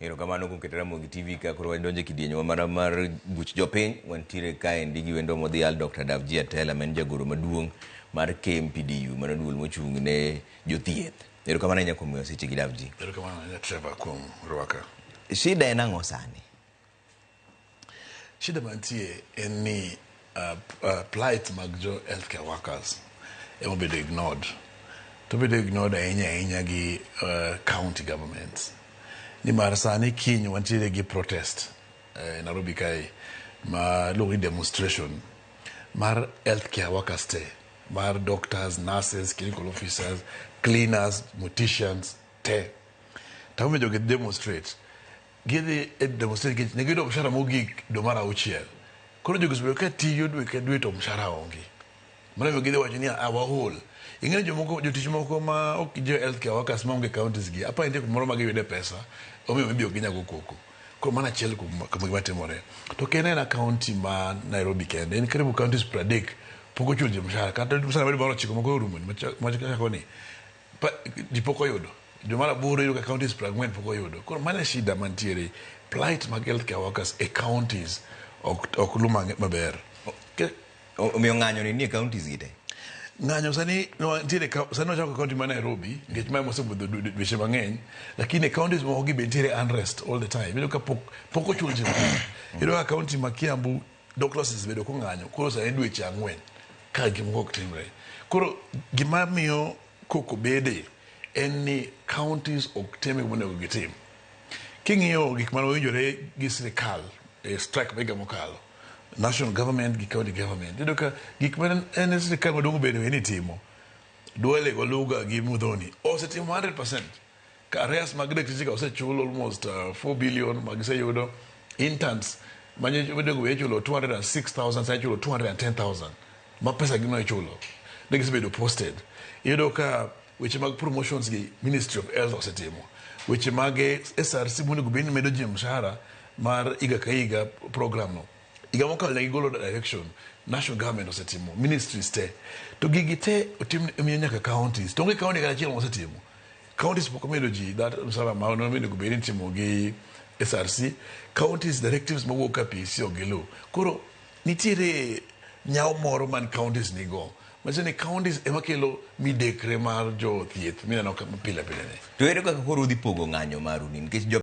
Erokamano kuom keto Ramogi TV ka koro wadonjo e kidienjwa mar buch jopiny. Wantiere kaendi gi wendo modhial Dr. Davji Atela ma en jagoro maduong' mar KMPDU, mano duol mochung' ne jothieth. Erokamano ahinya kuom miyowa seche gi Davji. Erokamano ahinya Trevor kuom rwaka. Shida en ang'o sani? Shida mantie en ni plight mag jo healthcare workers ema obedo ignored. To obedo ignored ahinya ahinya gi county governments. Nimar sani kiny wantiere gi protest e Nairobi kae ma iluongo ni demonstration mar healthcare workers te, mar doctors, nurses, clinical officers, cleaners, morticians te. To ang'o momiyo jogi demonstrate? Gidhi e demonstrate nikech ne giyudo mshahara mogik dwe mar auchiel. Koro jogi osebedo ka tiyo dwe ka dwe to mshahara onge. Mano emomiyo gidhi wacho ni a waol. Ing'e ni jomoko jotich moko ma ok jo healthcare workers maonge counties gi apani nitie kumoro ma giyude pesa omiyo maybe ok ginyal go koko. Koro mano achiel kuom gima timore. To ok en aena county ma Nairobi kende, en karibu counties 30 pok ochulo ji mshahara. Kata mshahara mar dwe mar ochiko ma koro orumo ni machako ni ji pok oyudo. Dwe mar aboro iyudo ka counties 40 pok oyudo. Koro mano e shida mantiere. Plight mag healthcare workers e counties ok lu maber. Omiyo ng'anyo ni nie counties gi te? Ng'anyo sani nitiere sani wachako county ma Nairobi nikech ma emosebudho dweche mang'eny, lakini e counties moko gi be nitiere unrest all the time. Iyudo ka pok ochul ji maber. Iyudo ka county ma Kiambu doctors osebedo kong'anyo koro sani dweche 4 ka gik moko ok timre. Koro gima miyo koko bede en ni counties ok tim gima onego gitim. King'iyo gik mane owinjore gi sirikal e strike ma higa mokalo, national government gi county government, iyudo ka gik mane en sirikal maduong' bende ni timo, Duale go Luga gi Muthoni osetimo 100%. Ka arrears mag dakteche ka osechul almost 4 billion ma giseyudo. Interns mane onego bed ichulo 206,000 sani ichulo 210,000 ma pesa gi no ichulo. Ne gisebedo posted. Iyudo ka weche mag promotions gi Ministry of Health osetimo. Weche mag SRC monego bed ni medo ji mshahara mar higa ka higa program no. Higa mokalo ne gigolo direction, national government osetimo, ministries te. To gigi te otim omiyo nyaka counties. To onge county kata achiel mosetimo. Counties pok omedo ji that mshahara ma onego bed ni itimo gi SRC. Counties directives mawuok ka PSC ok giluw. Koro nitiere nyawo moro man counties nigo. Manyiso ni counties ema kelo midekre mar jo thieth mineno ka pile pile ni. To ere kaka koro udhi pogo ng'anyo maru ni nikech jo